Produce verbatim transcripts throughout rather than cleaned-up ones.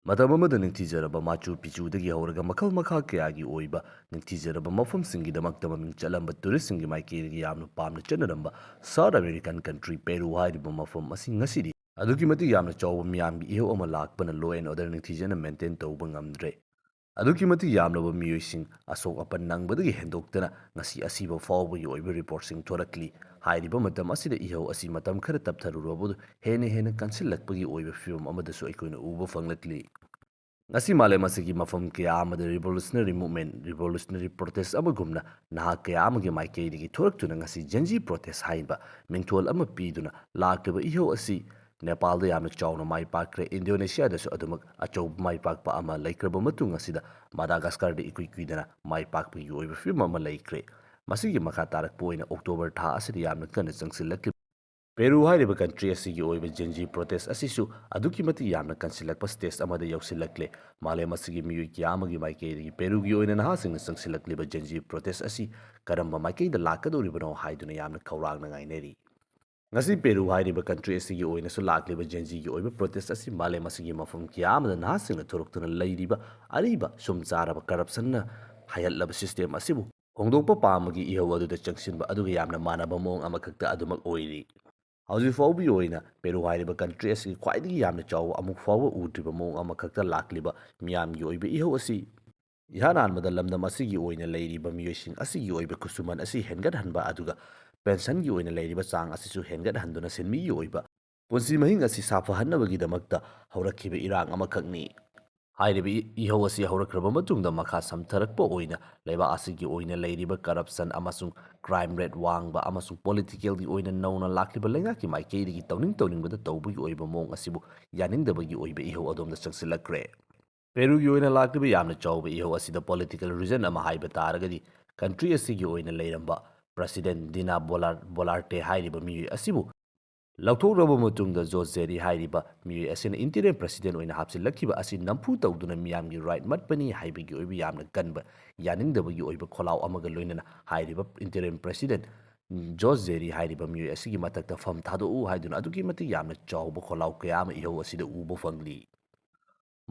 ꯃꯇꯝ ꯑꯃꯗ ꯅꯤꯡꯊꯤꯖꯔꯕ ꯃꯥꯆꯨ ꯄꯤꯆꯨꯗꯒꯤ ꯍꯧꯔꯒ ꯃꯈꯜ ꯃꯈꯥ ꯀꯌꯥꯒꯤ ꯑꯣꯏꯕ ꯅꯤꯡꯊꯤꯖꯔꯕ ꯃꯐꯝꯁꯤꯡꯒꯤꯗꯃꯛꯇ ꯃꯃꯤꯡ ꯆꯠꯂꯝꯕ ꯇꯨꯔꯤꯁꯁꯤꯡꯒꯤ ꯃꯥꯏꯀꯩꯗꯒꯤ ꯌꯥꯝꯅ ꯄꯥꯝꯅ ꯆꯠꯅꯔꯝꯕ South American country Peru ꯍꯥꯏꯔꯤꯕ ꯃꯐꯝ ꯑꯁꯤ ꯉꯁꯤꯗꯤ ꯑꯗꯨꯛꯀꯤ ꯃꯇꯤꯛ ꯌꯥꯝꯅ ꯆꯥꯎꯕ ꯃꯤꯌꯥꯝꯒꯤ ꯏꯍꯧ ꯑꯃ ꯂꯥꯛꯄꯅ law and order ꯅꯤꯡꯊꯤꯖꯅ maintain ꯇꯧꯕ ꯉꯝꯗ꯭ꯔꯦ꯫ ꯑꯗꯨꯛꯀꯤ ꯃꯇꯤꯛ ꯌꯥꯝꯂꯕ ꯃꯤꯑꯣꯏꯁꯤꯡ ꯑꯁꯣꯛ ꯑꯄꯟ ꯅꯪꯕꯗꯒꯤ ꯍꯦꯟꯗꯣꯛꯇꯅ ꯉꯁꯤ ꯑꯁꯤꯕ ꯐꯥꯎꯕꯒꯤ ꯑꯣꯏꯕ reportꯁꯤꯡ ꯊꯣꯔꯛꯂꯤ꯫ ꯍꯥꯏꯔꯤꯕ ꯃꯇꯝ ꯑꯁꯤꯗ ꯏꯍꯧ ꯑꯁꯤ ꯃꯇꯝ ꯈꯔ ꯇꯞꯊꯔꯨꯔꯕꯗꯨ ꯍꯦꯟꯅ ꯍꯦꯟꯅ ꯀꯟꯁꯤꯜꯂꯛꯄꯒꯤ ꯑꯣꯏꯕ ꯐꯤꯕꯝ ꯑꯃꯗꯁꯨ ꯑꯩꯈꯣꯏꯅ ꯎꯕ ꯐꯪꯂꯛꯂꯤ꯫ ꯉꯁꯤ ꯃꯥꯂꯦꯝ ꯑꯁꯤꯒꯤ ꯃꯐꯝ ꯀꯌꯥ ꯑꯃꯗ revolutionary movement, revolutionary protest ꯑꯃꯒꯨꯝꯅ ꯅꯍꯥ ꯀꯌꯥ ꯑꯃꯒꯤ ꯃꯥꯏꯀꯩꯗꯒꯤ ꯊꯣꯔꯛꯇꯨꯅ ꯉꯁꯤ Gen Z protest ꯍꯥꯏꯕ ꯃꯤꯡꯊꯣꯜ ꯑꯃ ꯄꯤꯗꯨꯅ ꯂꯥꯛꯂꯤꯕ ꯏꯍꯧ ꯑꯁꯤ ꯅꯦꯄꯥꯜꯗ ꯌꯥꯝꯅ ꯆꯥꯎꯅ ꯃꯥꯏ ꯄꯥꯛꯈ꯭ꯔꯦ꯫ ꯏꯟꯗꯣꯅꯦꯁꯤꯌꯥꯗꯁꯨ ꯑꯗꯨꯃꯛ ꯑꯆꯧꯕ ꯃꯥꯏ ꯄꯥꯛꯄ ꯑꯃ ꯂꯩꯈ꯭ꯔꯕ ꯃꯇꯨꯡ ꯑꯁꯤꯗ ꯃꯗꯥꯒꯥꯁꯀꯥꯔꯗ ꯏꯀꯨꯏ ꯀꯨꯏꯗꯅ ꯃꯥꯏ ꯄꯥꯛꯄꯒꯤ ꯑꯣꯏꯕ ꯐꯤꯕꯝ ꯑꯃ ꯂꯩꯈ꯭ꯔꯦ꯫ ꯃꯁꯤꯒꯤ ꯃꯈꯥ ꯇꯥꯔꯛꯄ ꯑꯣꯏꯅ ꯑꯣꯛꯇꯣꯕꯔ ꯊꯥ ꯑꯁꯤꯗ ꯌꯥꯝꯅ ꯀꯟꯅ ꯆꯪꯁꯤꯜꯂꯛꯂꯤꯕ ꯄꯦꯔꯨ ꯍꯥꯏꯔꯤꯕ country ꯑꯁꯤꯒꯤ ꯑꯣꯏꯕ Gen Z protest ꯑꯁꯤꯁꯨ ꯑꯗꯨꯛꯀꯤ ꯃꯇꯤꯛ ꯌꯥꯝꯅ ꯀꯟꯁꯤꯜꯂꯛꯄ stage ꯑꯃꯗ ꯌꯧꯁꯤꯜꯂꯛꯂꯦ꯫ ꯃꯥꯂꯦꯝ ꯑꯁꯤꯒꯤ ꯃꯤꯑꯣꯏ ꯀꯌꯥ ꯑꯃꯒꯤ ꯃꯥꯏꯀꯩꯗꯒꯤ ꯄꯦꯔꯨꯒꯤ ꯑꯣꯏꯅ ꯅꯍꯥꯁꯤꯡꯅ ꯆꯪꯁꯤꯜꯂꯛꯂꯤꯕ Gen Z protest ꯑꯁꯤ ꯀꯔꯝꯕ ꯃꯥꯏꯀꯩꯗ ꯂꯥꯛꯀꯗꯧꯔꯤꯕꯅꯣ ꯍꯥꯏꯗꯨꯅ ꯌꯥꯝꯅ ꯈꯧꯔꯥꯡꯅ ꯉꯥꯏꯅꯔꯤ꯫ ꯉꯁꯤ ꯄꯦꯔꯨ ꯍꯥꯏꯔꯤꯕ country ꯑꯁꯤꯒꯤ ꯑꯣꯏꯅꯁꯨ ꯂꯥꯛꯂꯤꯕ Gen Zꯒꯤ ꯑꯣꯏꯕ protest ꯑꯁꯤ ꯃꯥꯂꯦꯝ ꯑꯁꯤꯒꯤ ꯃꯐꯝ ꯀꯌꯥ ꯑꯃꯗ ꯅꯍꯥꯁꯤꯡꯅ ꯊꯣꯔꯛꯇꯨꯅ ꯂꯩꯔꯤꯕ ꯑꯔꯤꯕ ꯁꯨꯝ ꯆꯥꯔꯕ corruptionꯅ ꯍꯥꯏꯍꯠꯂꯕ system ꯑꯁꯤꯕꯨ ꯍꯣꯡꯗꯣꯛꯄ ꯄꯥꯝꯕꯒꯤ ꯏꯍꯧ ꯑꯗꯨꯗ ꯆꯪꯁꯤꯟꯕ ꯑꯗꯨꯒ ꯌꯥꯝꯅ ꯃꯥꯟꯅꯕ ꯃꯑꯣꯡ ꯑꯃꯈꯛꯇ ꯑꯗꯨꯃꯛ ꯑꯣꯏꯔꯤ꯫ ꯍꯧꯖꯤꯛ ꯐꯥꯎꯕꯒꯤ ꯑꯣꯏꯅ ꯄꯦꯔꯨ ꯍꯥꯏꯔꯤꯕ country ꯑꯁꯤꯒꯤ ꯈ꯭ꯋꯥꯏꯗꯒꯤ ꯌꯥꯝꯅ ꯆꯥꯎꯕ ꯑꯃꯨꯛ ꯐꯥꯎꯕ ꯎꯗ꯭ꯔꯤꯕ ꯃꯑꯣꯡ ꯑꯃꯈꯛꯇ ꯂꯥꯛꯂꯤꯕ ꯃꯤꯌꯥꯝꯒꯤ ꯑꯣꯏꯕ ꯏꯍꯧ ꯑꯁꯤ ꯏꯍꯥꯟ ꯍꯥꯟꯕꯗ ꯂꯝꯗꯝ ꯑꯁꯤꯒꯤ ꯑꯣꯏꯅ ꯂꯩꯔꯤꯕ ꯃꯤꯑꯣꯏꯁꯤꯡ ꯑꯁꯤꯒꯤ ꯑꯣꯏꯕ ꯈꯨꯠꯁꯨꯃꯟ ꯑꯁꯤ ꯍꯦꯟꯒꯠꯍꯟꯕ ꯑꯗꯨꯒ pensionꯒꯤ ꯑꯣꯏꯅ ꯂꯩꯔꯤꯕ ꯆꯥꯡ ꯑꯁꯤꯁꯨ ꯍꯦꯟꯒꯠꯍꯟꯗꯨꯅ ꯁꯤꯟꯃꯤꯒꯤ ꯑꯣꯏꯕ ꯄꯨꯟꯁꯤ ꯃꯍꯤꯡ ꯑꯁꯤ ꯁꯥꯐꯍꯟꯅꯕꯒꯤꯗꯃꯛꯇ ꯍꯧꯔꯛꯈꯤꯕ ꯏꯔꯥꯡ ꯑꯃꯈꯛꯅꯤ꯫ ꯍꯥꯏꯔꯤꯕ ꯏ-, ꯏꯍꯧ ꯑꯁꯤ ꯍꯧꯔꯛꯈ꯭ꯔꯕ ꯃꯇꯨꯡꯗ ꯃꯈꯥ ꯁꯝꯊꯔꯛꯄ ꯑꯣꯏꯅ ꯂꯩꯕꯥꯛ ꯑꯁꯤꯒꯤ ꯑꯣꯏꯅ ꯂꯩꯔꯤꯕ corruption ꯑꯃꯁꯨꯡ crime rate ꯋꯥꯡꯕ ꯑꯃꯁꯨꯡ politicalꯒꯤ ꯑꯣꯏꯅ ꯅꯧꯅ ꯂꯥꯛꯂꯤꯕ ꯂꯩꯉꯥꯛꯀꯤ ꯃꯥꯏꯀꯩꯗꯒꯤ ꯇꯧꯅꯤꯡ ꯇꯧꯅꯤꯡꯕꯗ ꯇꯧꯕꯒꯤ ꯑꯣꯏꯕ ꯃꯑꯣꯡ ꯑꯁꯤꯕꯨ ꯌꯥꯅꯤꯡꯗꯕꯒꯤ ꯑꯣꯏꯕ ꯏꯍꯧ ꯑꯗꯣꯝꯗ ꯆꯪꯁꯤꯜꯂꯛꯈ꯭ꯔꯦ꯫ ꯄꯦꯔꯨꯒꯤ ꯑꯣꯏꯅ ꯂꯥꯛꯂꯤꯕ ꯌꯥꯝꯅ ꯆꯥꯎꯕ ꯏꯍꯧ ꯑꯁꯤꯗ political reason ꯑꯃ ꯍꯥꯏꯕ ꯇꯥꯔꯒꯗꯤ country ꯑꯁꯤꯒꯤ ꯑꯣꯏꯅ ꯂꯩꯔꯝꯕ President Dina Bolar-, Bolarte ꯍꯥꯏꯔꯤꯕ ꯃꯤꯑꯣꯏ ꯑꯁꯤꯕꯨ ꯂꯧꯊꯣꯛꯂꯕ ꯃꯇꯨꯡꯗ ꯖꯣꯁ ꯖꯦꯔꯤ ꯍꯥꯏꯔꯤꯕ ꯃꯤꯑꯣꯏ ꯑꯁꯤꯅ interim president ꯑꯣꯏꯅ ꯍꯥꯞꯆꯤꯜꯂꯛꯈꯤꯕ ꯑꯁꯤ ꯅꯝꯐꯨ ꯇꯧꯗꯨꯅ ꯃꯤꯌꯥꯝꯒꯤ right ꯃꯠꯄꯅꯤ ꯍꯥꯏꯕꯒꯤ ꯑꯣꯏꯕ ꯌꯥꯝꯅ ꯀꯟꯕ ꯌꯥꯅꯤꯡꯗꯕꯒꯤ ꯑꯣꯏꯕ ꯈꯣꯜꯂꯥꯎ ꯑꯃꯒ ꯂꯣꯏꯅꯅ ꯍꯥꯏꯔꯤꯕ interim president ꯖꯣꯁ ꯖꯦꯔꯤ ꯍꯥꯏꯔꯤꯕ ꯃꯤꯑꯣꯏ ꯑꯁꯤꯒꯤ ꯃꯊꯛꯇ ꯐꯝ ꯊꯥꯗꯣꯛꯎ ꯍꯥꯏꯗꯨꯅ ꯑꯗꯨꯛꯀꯤ ꯃꯇꯤꯛ ꯌꯥꯝꯅ ꯆꯥꯎꯕ ꯈꯣꯜꯂꯥꯎ ꯀꯌꯥ ꯑꯃ ꯏꯍꯧ ꯑꯁꯤꯗ ꯎꯕ ꯐꯪꯂꯤ꯫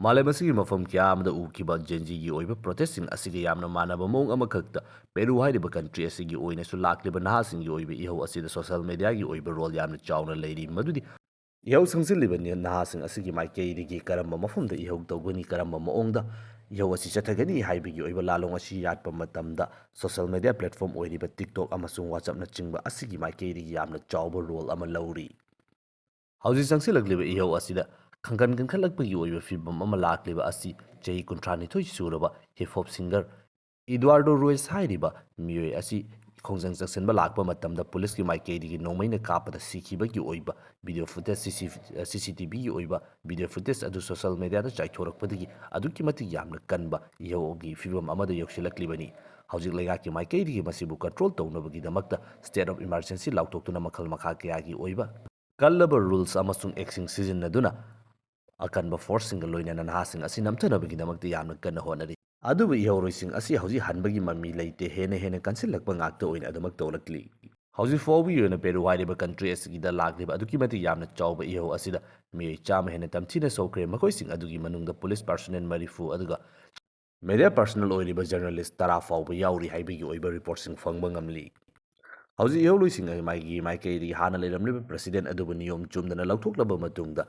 ꯃꯥꯂꯦꯝ ꯑꯁꯤꯒꯤ ꯃꯐꯝ ꯀꯌꯥ ꯑꯃꯗ ꯎꯈꯤꯕ Gen Zꯒꯤ ꯑꯣꯏꯕ protestꯁꯤꯡ ꯑꯁꯤꯒ ꯌꯥꯝꯅ ꯃꯥꯟꯅꯕ ꯃꯑꯣꯡ ꯑꯃꯈꯛꯇ ꯄꯦꯔꯨ ꯍꯥꯏꯔꯤꯕ country ꯑꯁꯤꯒꯤ ꯑꯣꯏꯅꯁꯨ ꯂꯥꯛꯂꯤꯕ ꯅꯍꯥꯁꯤꯡꯒꯤ ꯑꯣꯏꯕ ꯏꯍꯧ ꯑꯁꯤꯗ social mediaꯒꯤ ꯑꯣꯏꯕ role ꯌꯥꯝꯅ ꯆꯥꯎꯅ ꯂꯩꯔꯤ꯫ ꯃꯗꯨꯗꯤ ꯏꯍꯧ ꯁꯪꯖꯤꯜꯂꯤꯕ ꯅꯤ-, ꯅꯍꯥꯁꯤꯡ ꯑꯁꯤꯒꯤ ꯃꯥꯏꯀꯩꯗꯒꯤ ꯀꯔꯝꯕ ꯃꯐꯝꯗ ꯏꯍꯧ ꯇꯧꯒꯅꯤ, ꯀꯔꯝꯕ ꯃꯑꯣꯡꯗ ꯏꯍꯧ ꯑꯁꯤ ꯆꯠꯊꯒꯅꯤ ꯍꯥꯏꯕꯒꯤ ꯑꯣꯏꯕ ꯂꯥꯂꯣꯡ ꯑꯁꯤ ꯌꯥꯠꯄ ꯃꯇꯝꯗ social media platform ꯑꯣꯏꯔꯤꯕ TikTok ꯑꯃꯁꯨꯡ WhatsAppꯅꯆꯤꯡꯕ ꯑꯁꯤꯒꯤ ꯃꯥꯏꯀꯩꯗꯒꯤ ꯌꯥꯝꯅ ꯆꯥꯎꯕ role ꯑꯃ ꯂꯧꯔꯤ꯫ ꯍꯧꯖꯤꯛ ꯆꯪꯁꯤꯜꯂꯛꯂꯤꯕ ꯏꯍꯧ ꯑꯁꯤꯗ ꯈꯪꯒꯟ ꯀꯟꯈꯠꯂꯛꯄꯒꯤ ꯑꯣꯏꯕ ꯐꯤꯚꯝ ꯑꯃ ꯂꯥꯛꯂꯤꯕ ꯑꯁꯤ ꯆꯍꯤ ꯀꯨꯟꯊ꯭ꯔꯥ ꯅꯤꯊꯣꯏ ꯁꯨꯔꯕ hip hop singer Eduardo Ruiz ꯍꯥꯏꯔꯤꯕ ꯃꯤꯑꯣꯏ ꯑꯁꯤ ꯈꯣꯡꯖꯪ ꯆꯪꯁꯤꯟꯕ ꯂꯥꯛꯄ ꯃꯇꯝꯗ ꯄꯨꯂꯤꯁꯀꯤ ꯃꯥꯏꯀꯩꯗꯒꯤ ꯅꯣꯡꯃꯩꯅ ꯀꯥꯞꯄꯗ ꯁꯤꯈꯤꯕꯒꯤ ꯑꯣꯏꯕ video footage, CC, CCTVꯒꯤ ꯑꯣꯏꯕ video footage ꯑꯗꯨ social mediaꯗ ꯆꯥꯏꯊꯣꯔꯛꯄꯗꯒꯤ ꯑꯗꯨꯛꯀꯤ ꯃꯇꯤꯛ ꯌꯥꯝꯅ ꯀꯟꯕ ꯏꯍꯧꯒꯤ ꯐꯤꯚꯝ ꯑꯃꯗ ꯌꯧꯁꯤꯜꯂꯛꯂꯤꯕꯅꯤ꯫ ꯍꯧꯖꯤꯛ ꯂꯩꯉꯥꯛꯀꯤ ꯃꯥꯏꯀꯩꯗꯒꯤ ꯃꯁꯤꯕꯨ control ꯇꯧꯅꯕꯒꯤꯗꯃꯛꯇ state of emergency ꯂꯥꯎꯊꯣꯛꯇꯨꯅ ꯃꯈꯜ ꯃꯈꯥ ꯀꯌꯥꯒꯤ ꯑꯣꯏꯕ ꯀꯜꯂꯕ rules ꯑꯃꯁꯨꯡ actꯁꯤꯡ ꯁꯤꯖꯤꯟꯅꯗꯨꯅ ꯑꯀꯟꯕ forceꯁꯤꯡꯒ ꯂꯣꯏꯅꯅ ꯅꯍꯥꯁꯤꯡ ꯑꯁꯤ ꯅꯝꯊꯅꯕꯒꯤꯗꯃꯛꯇ ꯌꯥꯝꯅ ꯀꯟꯅ ꯍꯣꯠꯅꯔꯤ꯫ ꯑꯗꯨꯕꯨ ꯏꯍꯧꯔꯣꯏꯁꯤꯡ ꯑꯁꯤ ꯍꯧꯖꯤꯛ ꯍꯟꯕꯒꯤ ꯃꯃꯤ ꯂꯩꯇꯦ, ꯍꯦꯟꯅ ꯍꯦꯟꯅ ꯀꯟꯁꯤꯜꯂꯛꯄ ꯉꯥꯛꯇ ꯑꯣꯏꯅ ꯑꯗꯨꯃꯛ ꯇꯧꯔꯛꯂꯤ꯫ ꯍꯧꯖꯤꯛ ꯐꯥꯎꯕꯒꯤ ꯑꯣꯏꯅ ꯄꯦꯔꯨ ꯍꯥꯏꯔꯤꯕ country ꯑꯁꯤꯒꯤꯗ ꯂꯥꯛꯂꯤꯕ ꯑꯗꯨꯛꯀꯤ ꯃꯇꯤꯛ ꯌꯥꯝꯅ ꯆꯥꯎꯕ ꯏꯍꯧ ꯑꯁꯤꯗ ꯃꯤꯑꯣꯏ ꯆꯥꯝꯃ ꯍꯦꯟꯅ ꯇꯝꯊꯤꯅ ꯁꯣꯛꯈ꯭ꯔꯦ꯫ ꯃꯈꯣꯏꯁꯤꯡ ꯑꯗꯨꯒꯤ ꯃꯅꯨꯡꯗ police personnel ꯃꯔꯤꯐꯨ ꯑꯗꯨꯒ media personnel ꯑꯣꯏꯔꯤꯕ journalist ꯇꯔꯥ ꯐꯥꯎꯕ ꯌꯥꯎꯔꯤ ꯍꯥꯏꯕꯒꯤ ꯑꯣꯏꯕ reportꯁꯤꯡ ꯐꯪꯕ ꯉꯝꯂꯤ꯫ ꯍꯧꯖꯤꯛ ꯏꯍꯧꯂꯣꯏꯁꯤꯡ ꯃꯥꯏꯒꯤ ꯃꯥꯏꯀꯩꯗꯒꯤ ꯍꯥꯟꯅ ꯂꯩꯔꯝꯂꯤꯕ president ꯑꯗꯨꯕꯨ ꯅꯤꯌꯣꯝ ꯆꯨꯝꯗꯅ ꯂꯧꯊꯣꯛꯂꯕ ꯃꯇꯨꯡꯗ,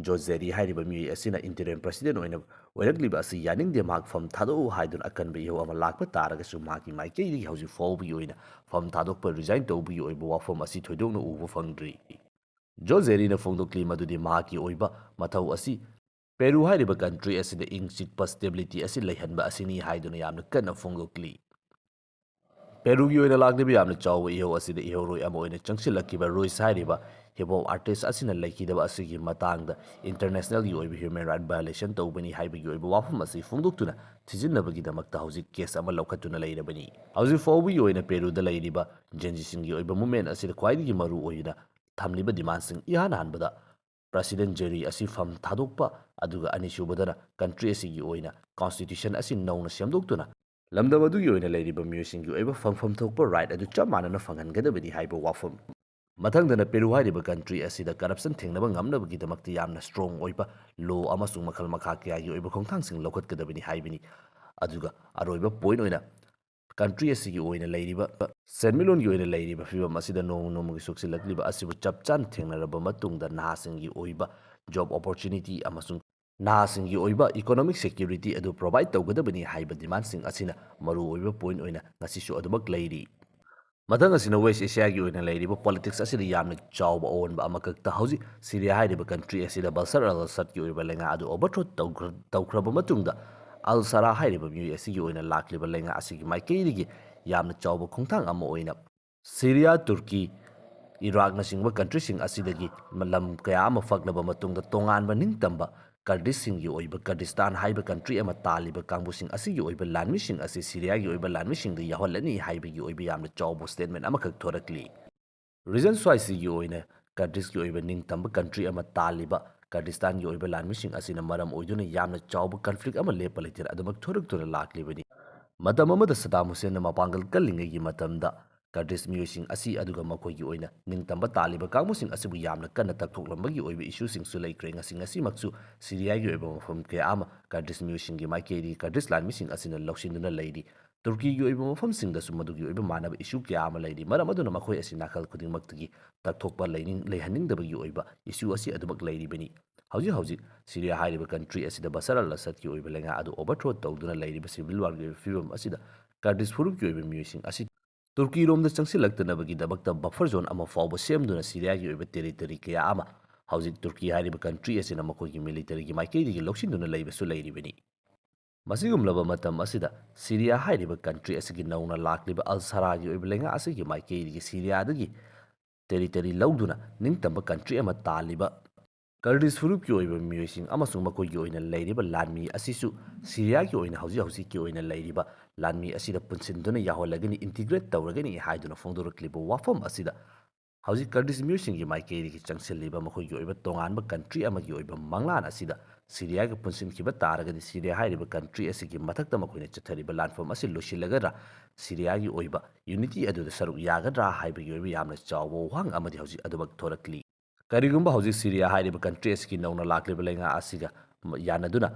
ꯖꯣ ꯖꯦꯔꯤ ꯍꯥꯏꯔꯤꯕ ꯃꯤꯑꯣꯏ ꯑꯁꯤꯅ interim president ꯑꯣꯏꯅ ꯑꯣꯏꯔꯛꯂꯤꯕ ꯑꯁꯤ ꯌꯥꯅꯤꯡꯗꯦ, ꯃꯍꯥꯛ ꯐꯝ ꯊꯥꯗꯣꯛꯎ ꯍꯥꯏꯗꯨꯅ ꯑꯀꯟꯕ ꯏꯍꯧ ꯑꯃ ꯂꯥꯛꯄ ꯇꯥꯔꯒꯁꯨ, ꯃꯍꯥꯛꯀꯤ ꯃꯥꯏꯀꯩꯗꯒꯤ ꯍꯧꯖꯤꯛ ꯐꯥꯎꯕꯒꯤ ꯑꯣꯏꯅ ꯐꯝ ꯊꯥꯗꯣꯛꯄ, resign ꯇꯧꯕꯒꯤ ꯑꯣꯏꯕ ꯋꯥꯐꯝ ꯑꯁꯤ ꯊꯣꯏꯗꯣꯛꯅ ꯎꯕ ꯐꯪꯗ꯭ꯔꯤ꯫ ꯖꯣ ꯖꯦꯔꯤꯅ ꯐꯣꯡꯗꯣꯛꯂꯤ ꯃꯗꯨꯗꯤ ꯃꯍꯥꯛꯀꯤ ꯑꯣꯏꯕ ꯃꯊꯧ ꯑꯁꯤ ꯄꯦꯔꯨ ꯍꯥꯏꯔꯤꯕ country ꯑꯁꯤꯗ ꯏꯪ ꯆꯤꯛꯄ stability ꯑꯁꯤ ꯂꯩꯍꯟꯕ ꯑꯁꯤꯅꯤ ꯍꯥꯏꯗꯨꯅ ꯌꯥꯝꯅ ꯀꯟꯅ ꯐꯣꯡꯗꯣꯛꯂꯤ꯫ ꯄꯦꯔꯨꯒꯤ ꯑꯣꯏꯅ ꯂꯥꯛꯂꯤꯕ ꯌꯥꯝꯅ ꯆꯥꯎꯕ ꯏꯍꯧ ꯑꯁꯤꯗ ꯏꯍꯧꯔꯣꯏ ꯑꯃ ꯑꯣꯏꯅ ꯆꯪꯁꯤꯜꯂꯛꯈꯤꯕ ꯔꯨꯏꯁ ꯍꯥꯏꯔꯤꯕ hip hop artist ꯑꯁꯤꯅ ꯂꯩꯈꯤꯗꯕ ꯑꯁꯤꯒꯤ ꯃꯇꯥꯡꯗ internationalꯒꯤ ꯑꯣꯏꯕ human right violation ꯇꯧꯕꯅꯤ ꯍꯥꯏꯕꯒꯤ ꯑꯣꯏꯕ ꯋꯥꯐꯝ ꯑꯁꯤ ꯐꯣꯡꯗꯣꯛꯇꯨꯅ ꯊꯤꯖꯤꯟꯅꯕꯒꯤꯗꯃꯛꯇ ꯍꯧꯖꯤꯛ case ꯑꯃ ꯂꯧꯈꯠꯇꯨꯅ ꯂꯩꯔꯕꯅꯤ꯫ ꯍꯧꯖꯤꯛ ꯐꯥꯎꯕꯒꯤ ꯑꯣꯏꯅ ꯄꯦꯔꯨꯗ ꯂꯩꯔꯤꯕ Gen Zꯁꯤꯡꯒꯤ ꯑꯣꯏꯕ movement ꯑꯁꯤꯗ ꯈ꯭ꯋꯥꯏꯗꯒꯤ ꯃꯔꯨ ꯑꯣꯏꯅ ꯊꯝꯂꯤꯕ demandꯁꯤꯡ ꯏꯍꯥꯟ ꯍꯥꯟꯕꯗ President ꯖꯦꯔꯤ ꯑꯁꯤ ꯐꯝ ꯊꯥꯗꯣꯛꯄ, ꯑꯗꯨꯒ ꯑꯅꯤꯁꯨꯕꯗꯅ country ꯑꯁꯤꯒꯤ ꯑꯣꯏꯅ constitution ꯑꯁꯤ ꯅꯧꯅ ꯁꯦꯝꯗꯣꯛꯇꯨꯅ ꯂꯝꯗꯝ ꯑꯗꯨꯒꯤ ꯑꯣꯏꯅ ꯂꯩꯔꯤꯕ ꯃꯤꯑꯣꯏꯁꯤꯡꯒꯤ ꯑꯣꯏꯕ ꯐꯪꯐꯝ ꯊꯣꯛꯄ right ꯑꯗꯨ ꯆꯞ ꯃꯥꯟꯅꯅ ꯐꯪꯍꯟꯒꯗꯕꯅꯤ ꯍꯥꯏꯕ ꯋꯥꯐꯝ꯫ ꯃꯊꯪꯗꯅ ꯄꯦꯔꯨ ꯍꯥꯏꯔꯤꯕ country ꯑꯁꯤꯗ corruption ꯊꯦꯡꯅꯕ ꯉꯝꯅꯕꯒꯤꯗꯃꯛꯇ ꯌꯥꯝꯅ strong ꯑꯣꯏꯕ law ꯑꯃꯁꯨꯡ ꯃꯈꯜ ꯃꯈꯥ ꯀꯌꯥꯒꯤ ꯑꯣꯏꯕ ꯈꯣꯡꯊꯥꯡꯁꯤꯡ ꯂꯧꯈꯠꯀꯗꯕꯅꯤ ꯍꯥꯏꯕꯅꯤ꯫ ꯑꯗꯨꯒ ꯑꯔꯣꯏꯕ point ꯑꯣꯏꯅ country ꯑꯁꯤꯒꯤ ꯑꯣꯏꯅ ꯂꯩꯔꯤꯕ ꯁꯦꯟꯃꯤꯠꯂꯣꯟꯒꯤ ꯑꯣꯏꯅ ꯂꯩꯔꯤꯕ ꯐꯤꯕꯝ ꯑꯁꯤꯗ ꯅꯣꯡꯃ ꯅꯣꯡꯃꯒꯤ ꯁꯣꯛꯆꯤꯜꯂꯛꯂꯤꯕ ꯑꯁꯤꯕꯨ ꯆꯞ ꯆꯥꯅ ꯊꯦꯡꯅꯔꯕ ꯃꯇꯨꯡꯗ ꯅꯍꯥꯁꯤꯡꯒꯤ ꯑꯣꯏꯕ job opportunity ꯑꯃꯁꯨꯡ ꯅꯍꯥꯁꯤꯡꯒꯤ ꯑꯣꯏꯕ economic security ꯑꯗꯨ provide ꯇꯧꯒꯗꯕꯅꯤ ꯍꯥꯏꯕ demandꯁꯤꯡ ꯑꯁꯤꯅ ꯃꯔꯨꯑꯣꯏꯕ point ꯑꯣꯏꯅ ꯉꯁꯤꯁꯨ ꯑꯗꯨꯃꯛ ꯂꯩꯔꯤ꯫ ꯃꯊꯪ ꯑꯁꯤꯅ West Asiaꯒꯤ ꯑꯣꯏꯅ ꯂꯩꯔꯤꯕ politics ꯑꯁꯤꯗ ꯌꯥꯝꯅ ꯆꯥꯎꯕ ꯑꯑꯣꯟꯕ ꯑꯃꯈꯛꯇ ꯍꯧꯖꯤꯛ ꯁꯤꯔꯤꯌꯥ ꯍꯥꯏꯔꯤꯕ country ꯑꯁꯤꯗ ꯕꯁꯔ ꯑꯜ ꯑꯁꯗꯀꯤ ꯑꯣꯏꯕ ꯂꯩꯉꯥꯛ ꯑꯗꯨ overthrow ꯇꯧꯈ꯭ꯔ-, ꯇꯧꯈ꯭ꯔꯕ ꯃꯇꯨꯡꯗ ꯑꯜ ꯁꯔꯥ ꯍꯥꯏꯔꯤꯕ ꯃꯤꯑꯣꯏ ꯑꯁꯤꯒꯤ ꯑꯣꯏꯅ ꯂꯥꯛꯂꯤꯕ ꯂꯩꯉꯥꯛ ꯑꯁꯤꯒꯤ ꯃꯥꯏꯀꯩꯗꯒꯤ ꯌꯥꯝꯅ ꯆꯥꯎꯕ ꯈꯣꯡꯊꯥꯡ ꯑꯃ ꯑꯣꯏꯅ ꯁꯤꯔꯤꯌꯥ, ꯇꯨꯔꯀꯤ, ꯏꯔꯥꯛꯅꯆꯤꯡꯕ countryꯁꯤꯡ ꯑꯁꯤꯗꯒꯤ ꯂꯝ ꯀꯌꯥ ꯑꯃ ꯐꯛꯂꯕ ꯃꯇꯨꯡꯗ ꯇꯣꯉꯥꯟꯕ ꯅꯤꯡꯇꯝꯕ ꯀꯔꯗꯤꯁꯁꯤꯡꯒꯤ ꯑꯣꯏꯕ ꯀꯔꯗꯤꯁꯇꯥꯟ ꯍꯥꯏꯕ country ꯑꯃ ꯇꯥꯜꯂꯤꯕ ꯀꯥꯡꯕꯨꯁꯤꯡ ꯑꯁꯤꯒꯤ ꯑꯣꯏꯕ ꯂꯥꯟꯃꯤꯁꯤꯡ ꯑꯁꯤ ꯁꯤꯔꯤꯌꯥꯒꯤ ꯑꯣꯏꯕ ꯂꯥꯟꯃꯤꯁꯤꯡꯗ ꯌꯥꯎꯍꯜꯂꯅꯤ ꯍꯥꯏꯕꯒꯤ ꯑꯣꯏꯕ ꯌꯥꯝꯅ ꯆꯥꯎꯕ statement ꯑꯃꯈꯛ ꯊꯣꯔꯛꯂꯤ꯫ Region ꯁ꯭ꯋꯥꯏꯁꯤꯒꯤ ꯑꯣꯏꯅ ꯀꯔꯗꯤꯁꯀꯤ ꯑꯣꯏꯕ ꯅꯤꯡꯇꯝꯕ country ꯑꯃ ꯇꯥꯜꯂꯤꯕ ꯀꯔꯗꯤꯁꯇꯥꯟꯒꯤ ꯑꯣꯏꯕ ꯂꯥꯟꯃꯤꯁꯤꯡ ꯑꯁꯤꯅ ꯃꯔꯝ ꯑꯣꯏꯗꯨꯅ ꯌꯥꯝꯅ ꯆꯥꯎꯕ conflict ꯑꯃ ꯂꯦꯞꯄ ꯂꯩꯇꯅ ꯑꯗꯨꯃꯛ ꯊꯣꯔꯛꯇꯨꯅ ꯂꯥꯛꯂꯤꯕꯅꯤ꯫ ꯃꯇꯝ ꯑꯃꯗ ꯁꯗꯥꯝ ꯍꯨꯁꯦꯟꯅ ꯃꯄꯥꯡꯒꯜ ꯀꯜꯂꯤꯉꯩꯒꯤ ꯃꯇꯝꯗ ꯀꯔꯗꯤꯁ ꯃꯤꯑꯣꯏꯁꯤꯡ ꯑꯁꯤ ꯑꯗꯨꯒ ꯃꯈꯣꯏꯒꯤ ꯑꯣꯏꯅ ꯅꯤꯡꯇꯝꯕ ꯇꯥꯜꯂꯤꯕ ꯀꯥꯡꯕꯨꯁꯤꯡ ꯑꯁꯤꯕꯨ ꯌꯥꯝꯅ ꯀꯟꯅ ꯇꯛꯊꯣꯛꯂꯝꯕꯒꯤ ꯑꯣꯏꯕ issueꯁꯤꯡꯁꯨ ꯂꯩꯈ꯭ꯔꯦ꯫ ꯉꯁꯤ ꯉꯁꯤꯃꯛꯁꯨ ꯁꯤꯔꯤꯌꯥꯒꯤ ꯑꯣꯏꯕ ꯃꯐꯝ ꯀꯌꯥ ꯑꯃ ꯀꯔꯗꯤꯁ ꯃꯤꯑꯣꯏꯁꯤꯡꯒꯤ ꯃꯥꯏꯀꯩꯗꯒꯤ ꯀꯔꯗꯤꯁ ꯂꯥꯟꯃꯤꯁꯤꯡ ꯑꯁꯤꯅ ꯂꯧꯁꯤꯟꯗꯨꯅ ꯂꯩꯔꯤ꯫ ꯇꯨꯔꯀꯤꯒꯤ ꯑꯣꯏꯕ ꯃꯐꯝꯁꯤꯡꯗꯁꯨ ꯃꯗꯨꯒꯤ ꯑꯣꯏꯕ ꯃꯥꯟꯅꯕ issue ꯀꯌꯥ ꯑꯃ ꯂꯩꯔꯤ꯫ ꯃꯔꯝ ꯑꯗꯨꯅ ꯃꯈꯣꯏ ꯑꯁꯤ ꯅꯥꯀꯜ ꯈꯨꯗꯤꯡꯃꯛꯇꯒꯤ ꯇꯛꯊꯣꯛꯄ ꯂꯩꯅꯤꯡ-, ꯂꯩꯍꯟꯅꯤꯡꯗꯕꯒꯤ ꯑꯣꯏꯕ issue ꯑꯁꯤ ꯑꯗꯨꯃꯛ ꯂꯩꯔꯤꯕꯅꯤ꯫ ꯍꯧꯖꯤꯛ ꯍꯧꯖꯤꯛ ꯁꯤꯔꯤꯌꯥ ꯍꯥꯏꯔꯤꯕ country ꯑꯁꯤꯗ ꯕꯁꯔ ꯑꯜ ꯑꯁꯗꯀꯤ ꯑꯣꯏꯕ ꯂꯩꯉꯥꯛ ꯑꯗꯨ overthrow ꯇꯧꯗꯨꯅ ꯂꯩꯔꯤꯕ civil warꯒꯤ ꯑꯣꯏꯕ ꯐꯤꯕꯝ ꯑꯁꯤꯗ ꯀꯔꯗꯤꯁ ꯐꯨꯔꯨꯞꯀꯤ ꯑꯣꯏꯕ ꯃꯤꯑꯣꯏꯁꯤꯡ ꯑꯁꯤ ꯇꯨꯔꯀꯤꯔꯣꯝꯗ ꯆꯪꯁꯤꯜꯂꯛꯇꯅꯕꯒꯤꯗꯃꯛꯇ buffer zone ꯑꯃ ꯐꯥꯎꯕ ꯁꯦꯝꯗꯨꯅ ꯁꯤꯔꯤꯌꯥꯒꯤ ꯑꯣꯏꯕ territory ꯀꯌꯥ ꯑꯃ ꯍꯧꯖꯤꯛ ꯇꯨꯔꯀꯤ ꯍꯥꯏꯔꯤꯕ country ꯑꯁꯤꯅ ꯃꯈꯣꯏꯒꯤ militaryꯒꯤ ꯃꯥꯏꯀꯩꯗꯒꯤ ꯂꯧꯁꯤꯟꯗꯨꯅ ꯂꯩꯕꯁꯨ ꯂꯩꯔꯤꯕꯅꯤ꯫ ꯃꯁꯤꯒꯨꯝꯂꯕ ꯃꯇꯝ ꯑꯁꯤꯗ ꯁꯤꯔꯤꯌꯥ ꯍꯥꯏꯔꯤꯕ country ꯑꯁꯤꯒꯤ ꯅꯧꯅ ꯂꯥꯛꯂꯤꯕ ꯑꯜ ꯁꯔꯥꯒꯤ ꯑꯣꯏꯕ ꯂꯩꯉꯥꯛ ꯑꯁꯤꯒꯤ ꯃꯥꯏꯀꯩꯗꯒꯤ ꯁꯤꯔꯤꯌꯥꯗꯒꯤ territory ꯂꯧꯗꯨꯅ ꯅꯤꯡꯇꯝꯕ country ꯑꯃ ꯇꯥꯜꯂꯤꯕ ꯀꯔꯗꯤꯁ ꯐꯨꯔꯨꯞꯀꯤ ꯑꯣꯏꯕ ꯃꯤꯑꯣꯏꯁꯤꯡ ꯑꯃꯁꯨꯡ ꯃꯈꯣꯏꯒꯤ ꯑꯣꯏꯅ ꯂꯩꯔꯤꯕ ꯂꯥꯟꯃꯤ ꯑꯁꯤꯁꯨ ꯁꯤꯔꯤꯌꯥꯒꯤ ꯑꯣꯏꯅ ꯍꯧꯖꯤꯛ ꯍꯧꯖꯤꯛꯀꯤ ꯑꯣꯏꯅ ꯂꯩꯔꯤꯕ ꯂꯥꯟꯃꯤ ꯑꯁꯤꯗ ꯄꯨꯟꯁꯤꯟꯗꯨꯅ ꯌꯥꯎꯍꯜꯂꯒꯅꯤ, integrate ꯇꯧꯔꯒꯅꯤ ꯍꯥꯏꯗꯨꯅ ꯐꯣꯡꯗꯣꯔꯛꯂꯤꯕ ꯋꯥꯐꯝ ꯑꯁꯤꯗ ꯍꯧꯖꯤꯛ ꯀꯔꯗꯤꯁ ꯃꯤꯑꯣꯏꯁꯤꯡꯒꯤ ꯃꯥꯏꯀꯩꯗꯒꯤ ꯆꯪꯁꯤꯜꯂꯤꯕ ꯃꯈꯣꯏꯒꯤ ꯑꯣꯏꯕ ꯇꯣꯉꯥꯟꯕ country ꯑꯃꯒꯤ ꯑꯣꯏꯕ ꯃꯪꯂꯥꯟ ꯑꯁꯤꯗ ꯁꯤꯔꯤꯌꯥꯒ ꯄꯨꯟꯁꯤꯟꯈꯤꯕ ꯇꯥꯔꯒꯗꯤ ꯁꯤꯔꯤꯌꯥ ꯍꯥꯏꯔꯤꯕ ꯀꯟꯇ꯭ꯔꯤ ꯑꯁꯤꯒꯤ ꯃꯊꯛꯇ ꯃꯈꯣꯏꯅ ꯆꯠꯊꯔꯤꯕ ꯂꯥꯟꯐꯝ ꯑꯁꯤ ꯂꯣꯏꯁꯤꯜꯂꯒꯗ꯭ꯔꯥ, ꯁꯤꯔꯤꯌꯥꯒꯤ ꯑꯣꯏꯕ ꯌꯨꯅꯤꯇꯤ ꯑꯗꯨꯗ ꯁꯔꯨꯛ ꯌꯥꯒꯗ꯭ꯔꯥ ꯍꯥꯏꯕꯒꯤ ꯑꯣꯏꯕ ꯌꯥꯝꯅ ꯆꯥꯎꯕ ꯋꯥꯍꯪ ꯑꯃꯗꯤ ꯍꯧꯖꯤꯛ ꯑꯗꯨꯃꯛ ꯊꯣꯔꯛꯂꯤ꯫ ꯀꯔꯤꯒꯨꯝꯕ ꯍꯧꯖꯤꯛ ꯁꯤꯔꯤꯌꯥ ꯍꯥꯏꯔꯤꯕ ꯀꯟꯇ꯭ꯔꯤ ꯑꯁꯤꯒꯤ ꯅꯧꯅ ꯂꯥꯛꯂꯤꯕ ꯂꯩꯉꯥꯛ ꯑꯁꯤꯒ ꯌꯥꯅꯗꯨꯅ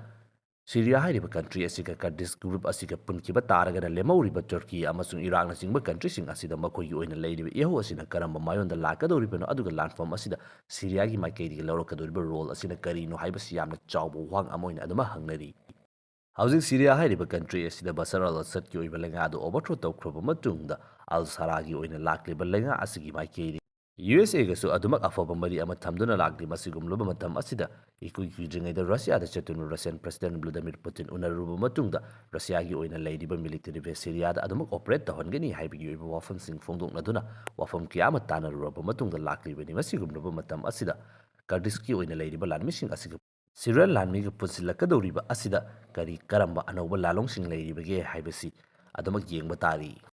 ꯁꯤꯔꯤꯌꯥ ꯍꯥꯏꯔꯤꯕ ꯀꯟꯇ꯭ꯔꯤ ꯑꯁꯤꯒ ꯀꯔꯗꯤꯁ ꯒ꯭ꯔꯨꯞ ꯑꯁꯤꯒ ꯄꯨꯟꯈꯤꯕ ꯇꯥꯔꯒꯅ ꯂꯦꯝꯍꯧꯔꯤꯕ ꯇꯔꯀꯤ ꯑꯃꯁꯨꯡ ꯏꯔꯥꯛꯅꯆꯤꯡꯕ ꯀꯟꯇ꯭ꯔꯤꯁꯤꯡ ꯑꯁꯤꯗ ꯃꯈꯣꯏꯒꯤ ꯑꯣꯏꯅ ꯂꯩꯔꯤꯕ ꯏꯍꯧ ꯑꯁꯤꯅ ꯀꯔꯝꯕ ꯃꯥꯏꯑꯣꯟꯗ ꯂꯥꯛꯀꯗꯧꯔꯤꯕꯅꯣ, ꯑꯗꯨꯒ ꯂꯥꯟꯐꯝ ꯑꯁꯤꯗ ꯁꯤꯔꯤꯌꯥꯒꯤ ꯃꯥꯏꯀꯩꯗꯒꯤ ꯂꯧꯔꯛꯀꯗꯧꯔꯤꯕ ꯔꯣꯜ ꯑꯁꯤꯅ ꯀꯔꯤꯅꯣ ꯍꯥꯏꯕꯁꯤ ꯌꯥꯝꯅ ꯆꯥꯎꯕ ꯋꯥꯍꯪ ꯑꯃ ꯑꯣꯏꯅ ꯑꯗꯨꯃꯛ ꯍꯪꯅꯔꯤ꯫ ꯍꯧꯖꯤꯛ ꯁꯤꯔꯤꯌꯥ ꯍꯥꯏꯔꯤꯕ ꯀꯟꯇ꯭ꯔꯤ ꯑꯁꯤꯗ ꯕꯁꯔ ꯑꯜ ꯑꯁꯗꯀꯤ ꯑꯣꯏꯕ ꯂꯩꯉꯥꯛ ꯑꯗꯨ ꯑꯣꯚꯔꯊ꯭ꯔꯣ ꯇꯧꯈ꯭ꯔꯕ ꯃꯇꯨꯡꯗ ꯑꯜ ꯁꯔꯥꯒꯤ ꯑꯣꯏꯅ ꯂꯥꯛꯂꯤꯕ ꯂꯩꯉꯥꯛ ꯑꯁꯤꯒꯤ ꯃꯥꯏꯀꯩꯗꯒꯤ ꯌꯨ ꯑꯦꯁ ꯑꯦꯒꯁꯨ ꯑꯗꯨꯃꯛ ꯑꯐꯕ ꯃꯔꯤ ꯑꯃ ꯊꯝꯗꯨꯅ ꯂꯥꯛꯂꯤ꯫ ꯃꯁꯤꯒꯨꯝꯂꯕ ꯃꯇꯝ ꯑꯁꯤꯗ ꯏꯀꯨꯏ ꯀꯨꯏꯗ꯭ꯔꯤꯉꯩꯗ ꯔꯁꯤꯌꯥꯗ ꯆꯠꯇꯨꯅ ꯔꯁꯤꯌꯥꯟ ꯄ꯭ꯔꯁꯤꯗꯦꯟ ꯚ꯭ꯂꯥꯗꯤꯃꯤꯔ ꯄꯨꯇꯤꯟ ꯎꯅꯔꯨꯕ ꯃꯇꯨꯡꯗ ꯔꯁꯤꯌꯥꯒꯤ ꯑꯣꯏꯅ ꯂꯩꯔꯤꯕ ꯃꯤꯂꯤꯇꯔꯤ ꯕꯦꯁ ꯁꯤꯔꯤꯌꯥꯗ ꯑꯗꯨꯃꯛ ꯑꯣꯄꯔꯦꯠ ꯇꯧꯍꯟꯒꯅꯤ ꯍꯥꯏꯕꯒꯤ ꯑꯣꯏꯕ ꯋꯥꯐꯝꯁꯤꯡ ꯐꯣꯡꯗꯣꯛꯅꯗꯨꯅ ꯋꯥꯐꯝ ꯀꯌꯥ ꯑꯃ ꯇꯥꯟꯅꯔꯨꯔꯕ ꯃꯇꯨꯡꯗ ꯂꯥꯛꯂꯤꯕꯅꯤ꯫ ꯃꯁꯤꯒꯨꯝꯂꯕ ꯃꯇꯝ ꯑꯁꯤꯗ ꯀꯔꯗꯤꯁꯀꯤ ꯑꯣꯏꯅ ꯂꯩꯔꯤꯕ ꯂꯥꯟꯃꯤꯁꯤꯡ ꯑꯁꯤꯒ ꯁꯤꯔꯤꯌꯥꯟ ꯂꯥꯟꯃꯤꯒ ꯄꯨꯟꯁꯤꯜꯂꯛꯀꯗꯧꯔꯤꯕ ꯑꯁꯤꯗ ꯀꯔꯤ ꯀꯔꯝꯕ ꯑꯅꯧꯕ ꯂꯥꯂꯣꯡꯁꯤꯡ ꯂꯩꯔꯤꯕꯒꯦ ꯍꯥꯏꯕꯁꯤ ꯑꯗꯨꯃꯛ ꯌꯦꯡꯕ ꯇꯥꯔꯤ꯫